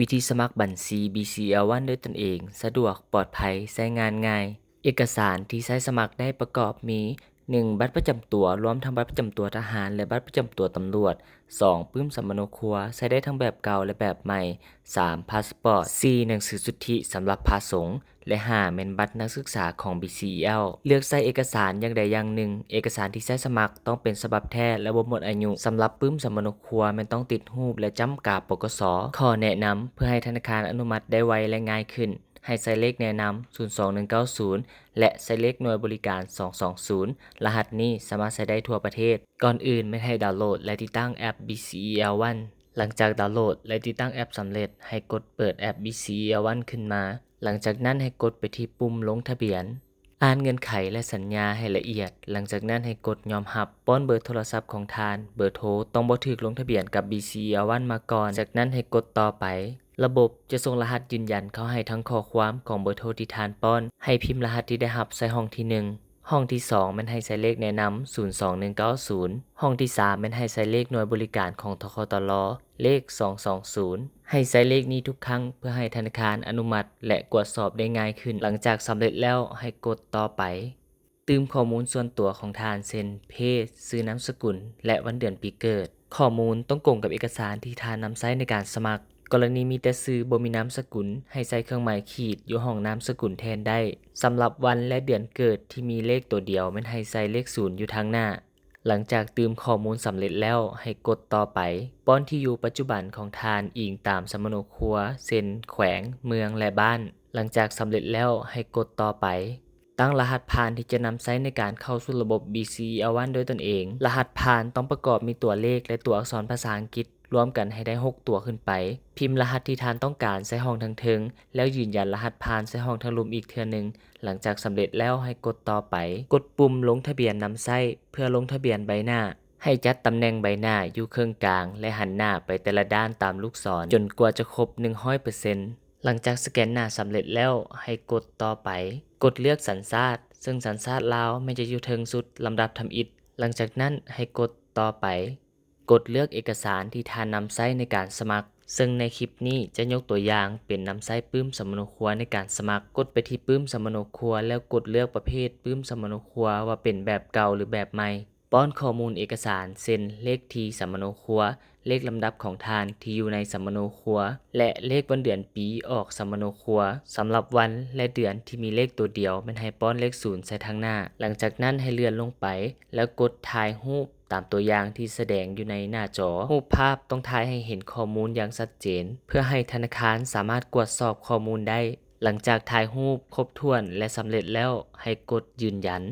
ວິທີສະໝັກບັນຊີ BCEL One ດ້ວຍຕົນເອງ, ສະດວກ, ປອດໄພ, ໃຊ້ງານງ່າຍ. ເອກະສານທີ່ໃຊ້ສະໝັກໄດ້ປະກອບມີ ໜຶ່ງ ບັດປະຈຳຕົວ, ລວມທັງບັດປະຈຳຕົວທະຫານ ແລະ ບັດປະຈຳຕົວຕຳຫຼວດ. ສອງ ປຶ້ມສຳມະໂນຄົວ, ໃຊ້ໄດ້ທັງແບບເກົ່າ ແລະ ແບບໃໝ່. ສາມ ພາສປອດ. ສີ່ ໜັງສືສຸດທິສຳລັບພະສົງ. ແລະ ຫ້າ ແມ່ນບັດນັກສຶກສາຂອງ BCEL. ເລືອກໃຊ້ເອກະສານຢ່າງໃດຢ່າງໜຶ່ງ. ເອກະສານທີ່ໃຊ້ສະໝັກຕ້ອງເປັນສະບັບແທ້ ແລະ ບໍ່ໝົດອາຍຸ. ສຳລັບປຶ້ມສຳມະໂນຄົວແມ່ນຕ້ອງຕິດຮູບ ແລະ ຈ້ຳກາ ປກສ. ຂໍ້ແນະນຳ ເພື່ອໃຫ້ທະນາຄານອະນຸມັດໄດ້ໄວ ແລະ ງ່າຍຂຶ້ນ, ໃຫ້ໃສ່ເລກແນະນຳ ສູນສອງໜຶ່ງເກົ້າສູນ ແລະ ໃສ່ເລກໜ່ວຍບໍລິການ ສອງສອງສູນ. ລະຫັດນີ້ສາມາດໃຊ້ໄດ້ທົ່ວປະເທດ. ກ່ອນອື່ນແມ່ນໃຫ້ດາວໂຫຼດ ແລະ ຕິດຕັ້ງແອັບ BCEL One. ຫຼັງຈາກດາວໂຫຼດ ແລະ ຕິດຕັ້ງແອັບສຳເລັດ, ໃຫ້ກົດເປີດແອັບ BCEL One ຂຶ້ນມາ. ຫຼັງຈາກນັ້ນໃຫ້ກົດໄປທີ່ປຸ່ມລົງທະບຽນ. ອ່ານເງື່ອນໄຂ ແລະ ສັນຍາໃຫ້ລະອຽດ. ຫຼັງຈາກນັ້ນໃຫ້ກົດຍອມຮັບ. ປ້ອນເບີໂທລະສັບຂອງທ່ານ, ເບີໂທຕ້ອງບໍ່ຖືກລົງທະບຽນກັບ BCEL One ມາກ່ອນ. ຈາກນັ້ນໃຫ້ກົດຕໍ່ໄປ. ລະບົບຈະສົ່ງລະຫັດຢືນຢັນເຂົ້າໃຫ້ທັງຂໍ້ຄວາມຂອງເບີໂທທີ່ທ່ານປ້ອນ. ໃຫ້ພິມລະຫັດທີ່ໄດ້ຮັບໃສ່ຫ້ອງທີໜຶ່ງ. ຫ້ອງທີສອງແມ່ນໃຫ້ໃສ່ເລກແນະນຳ ສູນສອງໜຶ່ງເກົ້າສູນ. ຫ້ອງທີສາມແມ່ນໃຫ້ໃສ່ເລກໜ່ວຍບໍລິການຂອງ ທຄຕລ ເລກສອງສອງສູນ. ໃຫ້ໃສ່ເລກນີ້ທຸກຄັ້ງເພື່ອໃຫ້ທະນາຄານອະນຸມັດ ແລະ ກວດສອບໄດ້ງ່າຍຂຶ້ນ. ຫຼັງຈາກສຳເລັດແລ້ວໃຫ້ກົດຕໍ່ໄປ. ຕື່ມຂໍ້ມູນສ່ວນຕົວຂອງທ່ານ ເຊັ່ນ ເພດ, ຊື່ນາມສະກຸນ ແລະ ວັນເດືອນປີເກີດ. ຂໍ້ມູນຕ້ອງກົງກັບເອກະສານທີ່ທ່ານນຳໃຊ້ໃນການສະໝັກ. ກໍລະນີມີແຕ່ຊື່ບໍ່ມີນາມສະກຸນ, ໃຫ້ໃສ່ເຄື່ອງໝາຍຂີດຢູ່ຫ້ອງນາມສະກຸນແທນໄດ້. ສຳລັບວັນ ແລະ ເດືອນເກີດທີ່ມີເລກຕົວດຽວ ແມ່ນໃຫ້ໃສ່ເລກສູນຢູ່ທາງໜ້າ. ຫຼັງຈາກຕື່ມຂໍ້ມູນສຳເລັດແລ້ວ ໃຫ້ກົດຕໍ່ໄປ. ປ້ອນທີ່ຢູ່ປັດຈຸບັນຂອງທ່ານອີງຕາມສຳມະໂນຄົວ ເຊັ່ນ ແຂວງ, ເມືອງ ແລະ ບ້ານ. ຫຼັງຈາກສຳເລັດແລ້ວໃຫ້ກົດຕໍ່ໄປ. ຕັ້ງລະຫັດຜ່ານທີ່ຈະນຳໃຊ້ໃນການເຂົ້າສູ່ລະບົບ BCEL One ດ້ວຍຕົນເອງ. ລະຫັດຜ່ານຕ້ອງປະກອບມີຕົວເລກ ແລະ ຕົວອັກສອນພາສາອັງກິດ ລວມກັນໃຫ້ໄດ້ຫົກຕົວຂຶ້ນໄປ. ພິມລະຫັດທີ່ທ່ານຕ້ອງການໃສ່ຫ້ອງທາງເທິງ ແລ້ວຢືນຢັນລະຫັດຜ່ານໃສ່ຫ້ອງທາງລຸ່ມອີກເທື່ອໜຶ່ງ. ຫຼັງຈາກສຳເລັດແລ້ວໃຫ້ກົດຕໍ່ໄປ. ກົດປຸ່ມລົງທະບຽນນຳໃຊ້ເພື່ອລົງທະບຽນໃບໜ້າ. ໃຫ້ຈັດຕຳແໜ່ງໃບໜ້າຢູ່ເຄິ່ງກາງ ແລະ ຫັນໜ້າໄປແຕ່ລະດ້ານຕາມລູກສອນ ຈົນກວ່າຈະຄົບໜຶ່ງຮ້ອຍເປີເຊັນ. ຫຼັງຈາກສະແກນໜ້າສຳເລັດແລ້ວ ໃຫ້ກົດຕໍ່ໄປ. ກົດເລືອກສັນຊາດ, ເຊິ່ງສັນຊາດລາວແມ່ນຈະຢູ່ເທິງສຸດລຳດັບທຳອິດ. ຫຼັງຈາກນັ້ນໃຫ້ກົດຕໍ່ໄປ. ກົດເລືອກເອກະສານທີ່ທ່ານນຳໃຊ້ໃນການສະໝັກ, ເຊິ່ງໃນຄລິບນີ້ຈະຍົກຕົວຢ່າງເປັນນຳໃຊ້ປຶ້ມສຳມະໂນຄົວໃນການສະໝັກ. ກົດໄປທີ່ປຶ້ມສຳມະໂນຄົວ ແລ້ວກົດເລືອກປະເພດປຶ້ມສຳມະໂນຄົວວ່າເປັນແບບເກົ່າ ຫຼື ແບບໃໝ່. ປ້ອນຂໍ້ມູນເອກະສານ ເຊັ່ນ ເລກທີສຳມະໂນຄົວ, ເລກລຳດັບຂອງທ່ານທີ່ຢູ່ໃນສຳມະໂນຄົວ ແລະ ເລກວັນເດືອນປີອອກສຳມະໂນຄົວ. ສຳລັບວັນ ແລະ ເດືອນທີ່ມີເລກຕົວດຽວ ແມ່ນໃຫ້ປ້ອນເລກສູນໃສ່ທາງໜ້າ. ຫຼັງຈາກນັ້ນໃຫ້ເລື່ອນລົງໄປ ແລ້ວກົດຖ່າຍຮູບຕາມຕົວຢ່າງທີ່ສະແດງຢູ່ໃນໜ້າຈໍ. ຮູບພາບຕ້ອງຖ່າຍໃຫ້ເຫັນຂໍ້ມູນຢ່າງຊັດເຈນ ເພື່ອໃຫ້ທະນາຄານສາມາດກວດສອບຂໍ້ມູນໄດ້. ຫຼັງຈາກຖ່າຍຮູບຄົບຖ້ວນ ແລະ ສຳເລັດແລ້ວ ໃຫ້ກົດຢືນຢັນ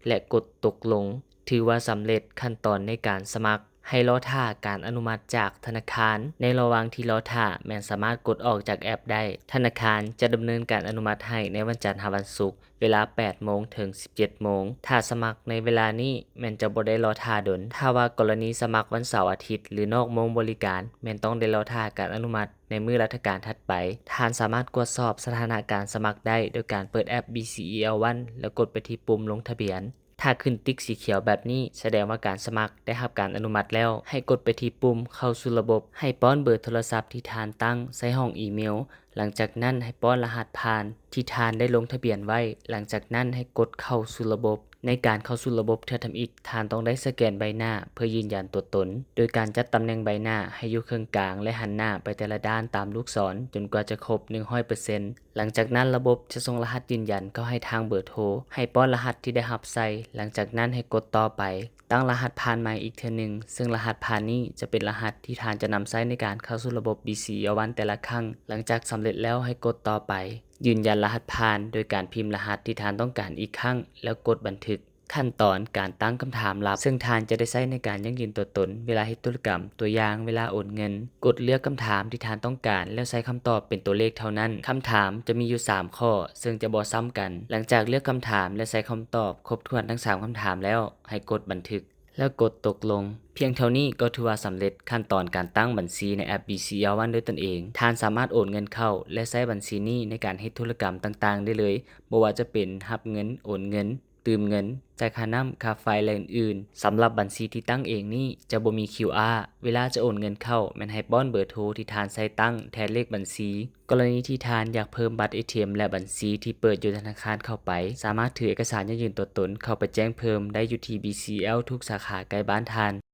ແລະ ກົດຕົກລົງ, ຖືວ່າສຳເລັດຂັ້ນຕອນໃນການສະໝັກ. ໃຫ້ລໍຖ້າການອະນຸມັດຈາກທະນາຄານ. ໃນລະຫວ່າງທີ່ລໍຖ້າ ແມ່ນສາມາດກົດອອກຈາກແອັບໄດ້. ທະນາຄານຈະດຳເນີນການອະນຸມັດໃຫ້ໃນວັນຈັນຫາວັນສຸກ ເວລາແປດໂມງເຖິງສິບເຈັດໂມງ. ຖ້າສະໝັກໃນເວລານີ້ ແມ່ນຈະບໍ່ໄດ້ລໍຖ້າດົນ. ຖ້າວ່າກໍລະນີສະໝັກວັນເສົາອາທິດ ຫຼື ນອກໂມງບໍລິການ ແມ່ນຕ້ອງໄດ້ລໍຖ້າການອະນຸມັດ ໃນມື້ລັດຖະການຖັດໄປ. ທ່ານສາມາດກວດສອບສະຖານະການສະໝັກໄດ້ໂດຍການເປີດແອັບ BCEL One ແລ້ວກົດໄປທີ່ປຸ່ມລົງທະບຽນ. ຖ້າຂຶ້ນຕິກສີຂຽວແບບນີ້ ສະແດງວ່າການສະໝັກໄດ້ຮັບການອະນຸມັດແລ້ວ. ໃຫ້ກົດໄປທີ່ປຸ່ມເຂົ້າສູ່ລະບົບ. ໃຫ້ປ້ອນເບີໂທລະສັບທີ່ທ່ານຕັ້ງໃສ່ຫ້ອງອີເມວ. ຫຼັງຈາກນັ້ນໃຫ້ປ້ອນລະຫັດຜ່ານທີ່ທ່ານໄດ້ລົງທະບຽນໄວ້. ຫຼັງຈາກນັ້ນໃຫ້ກົດເຂົ້າສູ່ລະບົບ. ໃນການເຂົ້າສູ່ລະບົບເທື່ອທຳອິດ, ທ່ານຕ້ອງໄດ້ສະແກນໃບໜ້າເພື່ອຢືນຢັນຕົວຕົນ, ໂດຍການຈັດຕຳແໜ່ງໃບໜ້າໃຫ້ຢູ່ເຄິ່ງກາງ ແລະ ຫັນໜ້າໄປແຕ່ລະດ້ານຕາມລູກສອນ ຈົນກວ່າຈະຄົບໜຶ່ງຮ້ອຍເປີເຊັນ. ຫຼັງຈາກນັ້ນລະບົບຈະສົ່ງລະຫັດຢືນຢັນເຂົ້າໃຫ້ທາງເບີໂທ. ໃຫ້ປ້ອນລະຫັດທີ່ໄດ້ຮັບໃສ່. ຫຼັງຈາກນັ້ນໃຫ້ກົດຕໍ່ໄປ. ຕັ້ງລະຫັດຜ່ານໃໝ່ອີກເທື່ອໜຶ່ງ, ເຊິ່ງລະຫັດຜ່ານນີ້ຈະເປັນລະຫັດທີ່ທ່ານຈະນຳໃຊ້ໃນການເຂົ້າສູ່ລະບົບ BCEL One ແຕ່ລະຄັ້ງ. ຫຼັງຈາກສຳເລັດແລ້ວໃຫ້ກົດຕໍ່ໄປ. ຢືນຢັນລະຫັດຜ່ານໂດຍການພິມລະຫັດທີ່ທ່ານຕ້ອງການອີກຄັ້ງ ແລ້ວກົດບັນທຶກ. ຂັ້ນຕອນການຕັ້ງຄຳຖາມລັບ ເຊິ່ງທ່ານຈະໄດ້ໃຊ້ໃນການຢັ້ງຢືນຕົວຕົນເວລາເຮັດທຸລະກຳ, ຕົວຢ່າງ ເວລາໂອນເງິນ. ກົດເລືອກຄຳຖາມທີ່ທ່ານຕ້ອງການ ແລ້ວໃສ່ຄຳຕອບເປັນຕົວເລກເທົ່ານັ້ນ. ຄຳຖາມຈະມີຢູ່ສາມຂໍ້ ເຊິ່ງຈະບໍ່ຊ້ຳກັນ. ຫຼັງຈາກເລືອກຄຳຖາມ ແລະ ໃສ່ຄຳຕອບຄົບຖ້ວນທັງສາມຄຳຖາມແລ້ວ, ໃຫ້ກົດບັນທຶກ ແລ້ວກົດຕົກລົງ. ພຽງເທົ່ານີ້ກໍຖືວ່າສຳເລັດຂັ້ນຕອນການຕັ້ງບັນຊີໃນແອັບ BCEL One ດ້ວຍຕົນເອງ. ທ່ານສາມາດໂອນເງິນເຂົ້າ ແລະ ໃຊ້ບັນຊີນີ້ໃນການເຮັດທຸລະກຳຕ່າງໆໄດ້ເລີຍ, ບໍ່ວ່າຈະເປັນຮັບເງິນ, ໂອນເງິນ, ຕື່ມເງິນ, ຈ່າຍຄ່ານ້ຳ, ຄ່າໄຟ ແລະ ອື່ນໆ. ສຳລັບບັນຊີທີ່ຕັ້ງເອງນີ້ຈະບໍ່ມີ ຄິວອາ ເວລາຈະໂອນເງິນເຂົ້າ ແມ່ນໃຫ້ປ້ອນເບີໂທທີ່ທ່ານໃຊ້ຕັ້ງແທນເລກບັນຊີ. ກໍລະນີທີ່ທ່ານຢາກເພີ່ມບັດເອທີເອັມ ແລະ ບັນຊີທີ່ເປີດຢູ່ທະນາຄານເຂົ້າໄປ, ສາມາດຖືເອກະສານຢັ້ງຢືນຕົວຕົນເຂົ້າໄປແຈ້ງເພີ່ມໄດ້ຢູ່ທີ່ ບີຊີແອລ ທຸກສາຂາໃກ້ບ້ານທ່ານ.